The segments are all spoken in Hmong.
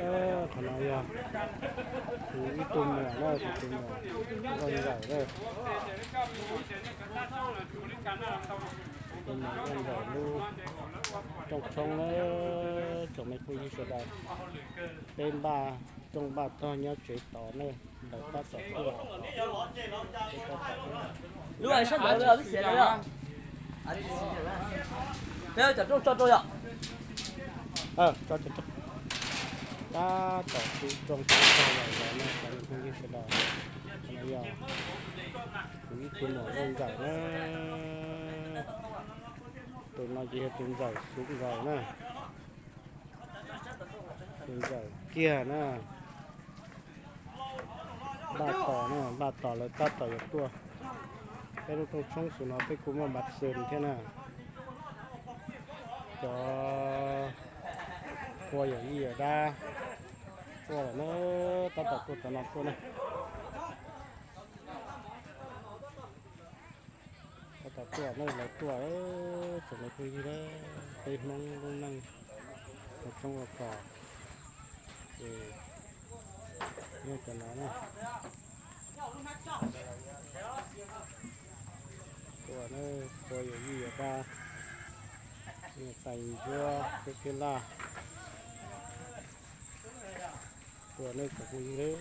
Qhov no yog kuv ib tug muam na, kuv tus muam Nkauj Ntxawm na. Tus muam Nkauj Ntxawm lub rooj tshoob na, tsoom me phooj ywg sawv daws. Peb npaj rooj npaj tog nyob tsev tos na, lawv tab tom tuaj. Lub sab ntawd twb xia lawm. Peb cov rooj tso rau yom. Tab tom tu rooj tu tog lawm no cov me phooj ywg sawv daws. Qhov no yog kuv ib tug muam Nkauj Ntxawm na. Tus no ces yog tus ntxawm Xub Nkaus na. Tus ntxawm kiag na. Npaj tos na, npaj tos lawv tab tom yuav tuaj. Peb lub rooj tshoob xus no peb kuj muaj npav xwm thiab na. Cov qhua yawm yij yawm dab tuaj lawm na, tab tom tuaj cov no tuaj na. Tab tom tuaj na, lawv tuaj, tsoom me phooj ywg na, peb Hmoob lub neej ua tshoob ua kos ces yog cov no na. Tuaj na, qhua yawm yij yawm dab, niam tais ntsuab, peb thiab laj. Tuaj na tsoom phooj ywg.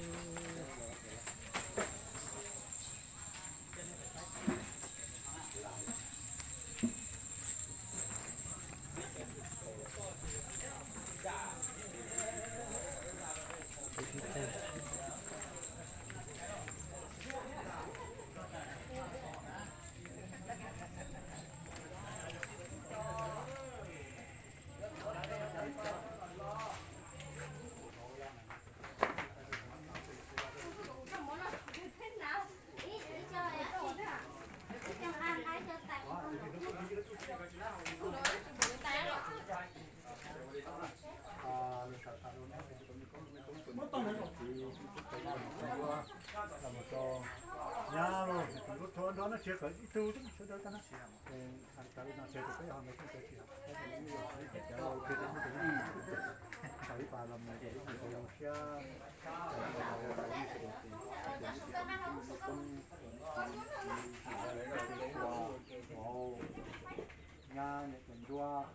Nyab niam tais ntsuab,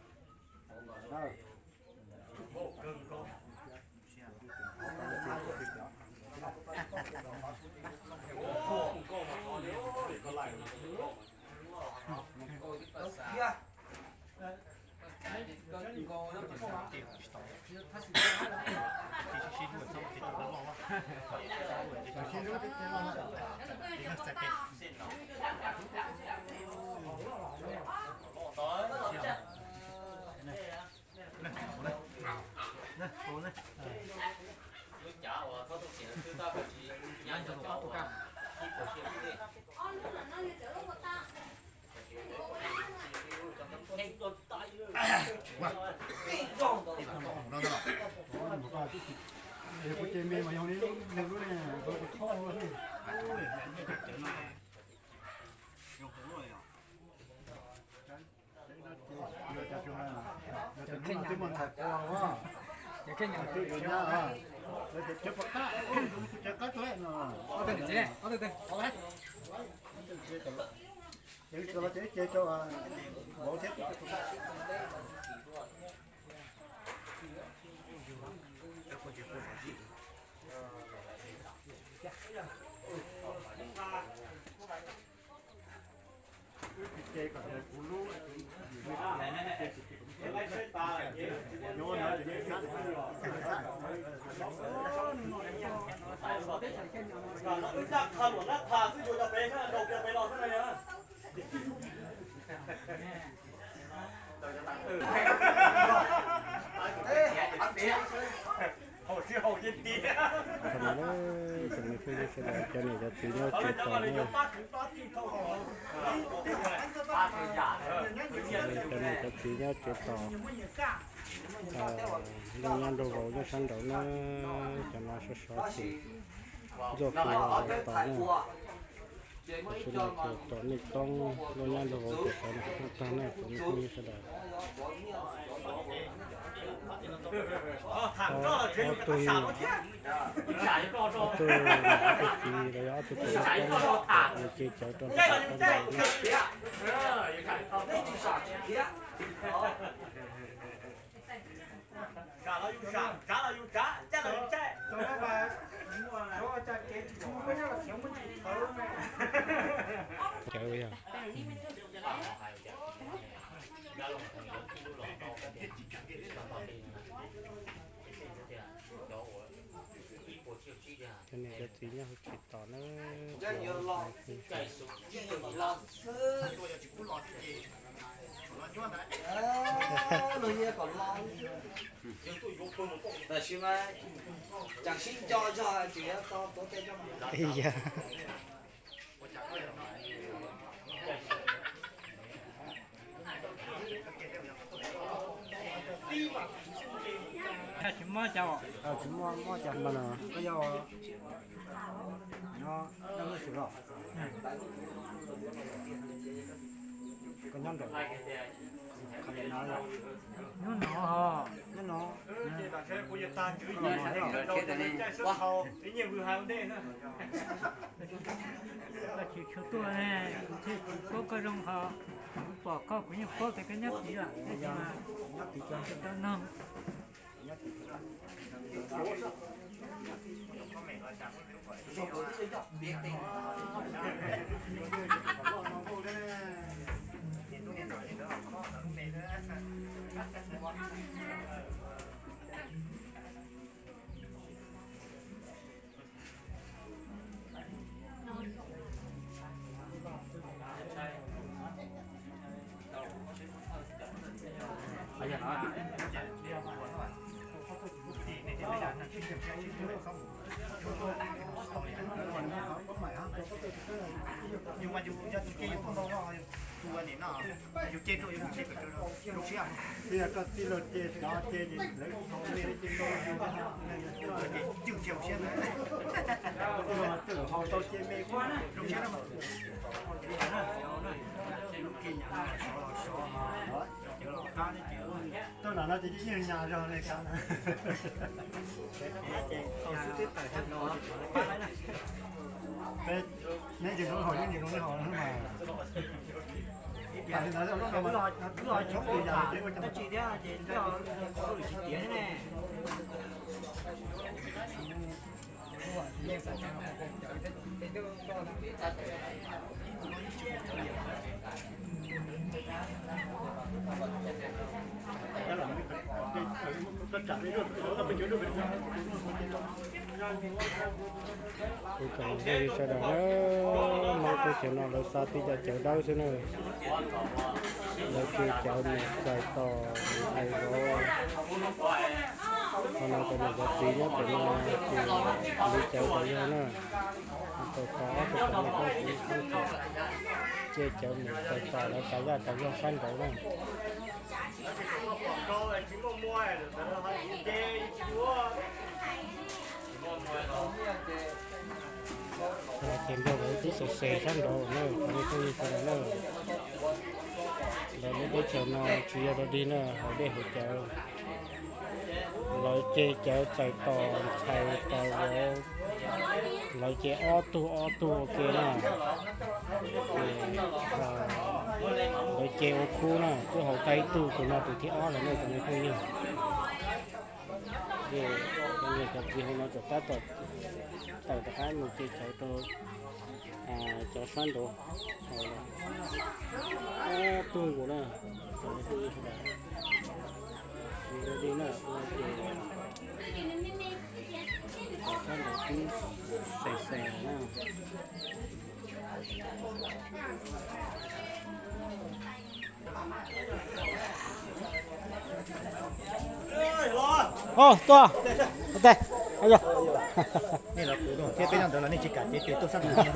Tsoom me phooj ywg sawv daws, cov niam cov txiv nyob tsev tos na. Cov niam cov txiv nyob tsev tos. Looj nyab nraug vauv nyob sab nraud na, cov no sov sov xwm ntxuaj hu los tos na. Tam sim no ces tom nej toob looj nyab nraug vauv tseem sov nws tag na, tsoom me phooj ywg sawv daws. Ob tug, ob tug, ob tug txiv los yog ob tug txiv, ces cawv rau ntawm qab ntawd. Cawv yog. Cov niam cov txiv nyob hauv tsev tos na. Tam sim mas tseem sib nco zog tseem yuav tau tuav tej coj. Tsis muaj, muaj cov no, koj yog nyob dab lub xwm los? Koj nyob ntawm qhov no los? Nyob no, nyob no. Koj tsis tshua tuaj ne, kuv thiaj tsis paub koj zoo ho. Kuv pom koj kuv yeej paub tias koj nyob tid lawm, tab sis mas tsis tau noog. Yus mas yus yog tus ke yus tuaj ntau no, tus nim no yus ce rau yus tus ke pem zoo siab. Tias koj tij laug ce cov ce lawv me ces ntau yus ces cwj ces siab ntawd. Twb haus tau ce me zoo siab na. Lub ke nyam sov los sov, cawv los qab ne ces. Tuaj nram no ces yeej nyas zog li cas. Neb tsis zoo haus, neb tsis zoo haus mas. Tab sis ntawd lub no mas lub no coob tus yam ces ua cas tsis tiav ces lub no tsis tiav thiab ne. Kuv cov phooj ywg sawv daws na, lawv teb chaws no lawv xa tib co cawv dawb xwb na. Lawv ce cawv mus txais tos mus ntxhais zov. Qhov no cov niam cov txiv nyob pem no ces li cawv tau yog na. Tau tau ob tug cov niam cov txiv ce cawv mus txais tos lawv tas yaj tas zog sab nraud na. Ces nrog lawv twb xes xes sab nraud na, cov niam cov txiv sawv daws na. Lawv lub teb chaws no tsis yog dog dig na, haus dej haus cawv. Lawv ce cawv txais tos ntxhais tos vauv, lawv ce ob tug ob tug ua ke na. Ces lawv ce ua khub na, twb haus tau ib tug, tus no tus thib ob lawm na cov niam phooj ywg. Ces cov niam cov txiv hauv no tseem tab tom tawm rov qab mus ce cawv rau cov sab nraud. Ob tug nkaus na, cov niam phooj ywg sawv daws. Ces dog dig na, ua ces cov sab nraud twb xes xes na. Tuaj, nej los kuv thiab peb leej ntawd los nej tsis kam ces tes tuaj sab nraud.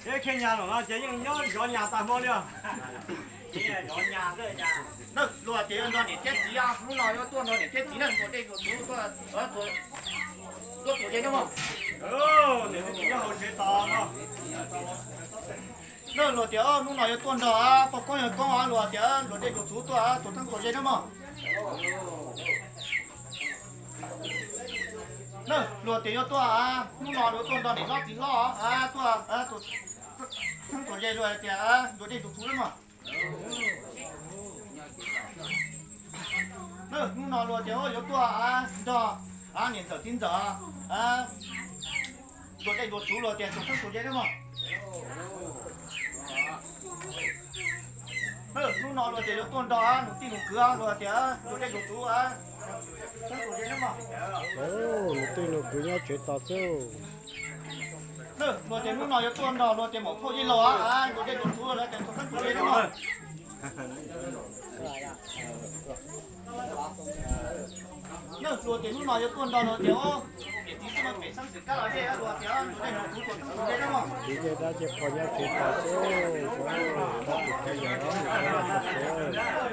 Thiab khej nyas los no ces yeej nyob zov nyas tag hmo li os. Luag tias yuav nrog niam thiab txiv, hnub no yuav tuaj nrog niam thiab txiv na, tua dej tua txhuv, tua txhuv ze na mog. Niam thiab txiv nyob hauv tsev tos no. Luag tias hnub no yuav tuaj nrog poj koob yawg koob, luag tias tua dej tua txhuv tuaj, tua txheeb tua ze na mog. Luag tias yuav tuaj, hnub no yuav tuaj nrog niam hlob txiv hlob tuaj, tua txheeb tua ze, luag tias tua dej tua txhuv na mog. Hnub no luag tias yuav tuaj nrog niam ntxawm txiv ntxawm tua dej tua txhuv, luag tias tua txheeb tua ze na mog. Hnub no luag tias yuav tuaj nrog nus tij nus kwv, luag tias tua dej tua txhuv, txheeb tua ze na mog. Nus tij nus kwv nyob tsev tos xwb. Luag tias hnub no yuav tuaj nrog luag tias maum phauj yij laug tua dej tua txhuv, luag tias tua txheeb tua ze na mog. Luag tias hnub no yuav tuaj nrog luag tias niam txiv xwb mas pem xeeb xwm kab los dej, luag tias tua dej tua txhuv, tua txheeb tua ze na mog. Txiv dej dab ces pog nyob tsev tos xwb, tus tij yawg los mus ua txhuv.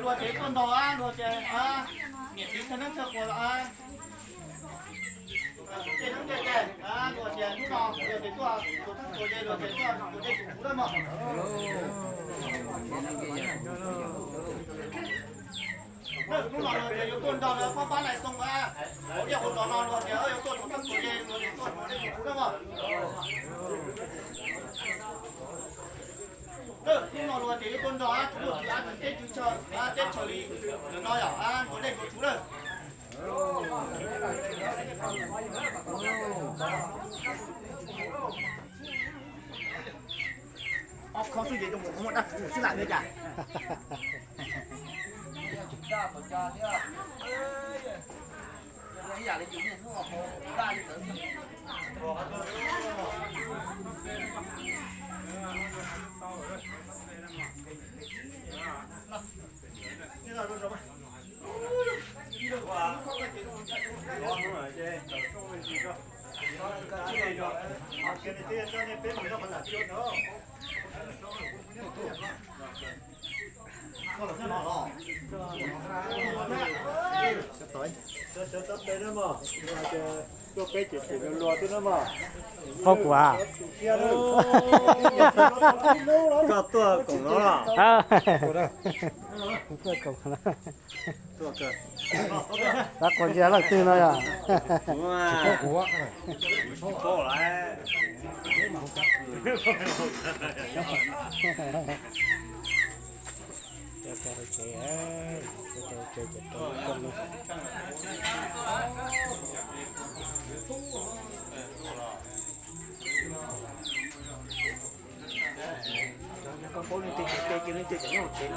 Luag tias tuaj nrog luag tias niam txiv thawj neeb thawj quas los, luag tias hnub no luag tias tuaj tua txheeb tua ze, luag tias tuaj tua dej tua txhuv na mog. Hnub no luag tias yuav tuaj nrog pab pab nais xoo hauv dej hauv zos no, luag tias yuav tuaj tua txheeb tua ze, luag tias tuaj tua dej tua txhuv na mog. Hnub no luag tias yuav tuaj nrog tswv luj tswv av, tswv teb tswv chaw, teb chaws li ntawm no yom, tua dej tua txhuv lawm. Ob khob xwb ces zoo nkaus muaj dab tsi xwb lam li cas. Pab kuv a. Koj tuaj koom no los? Tuaj koom no. Tab kuv ntsia leej twg no yog? Koj paub leej twg ces leej twg tseem nyob hauv tsev no.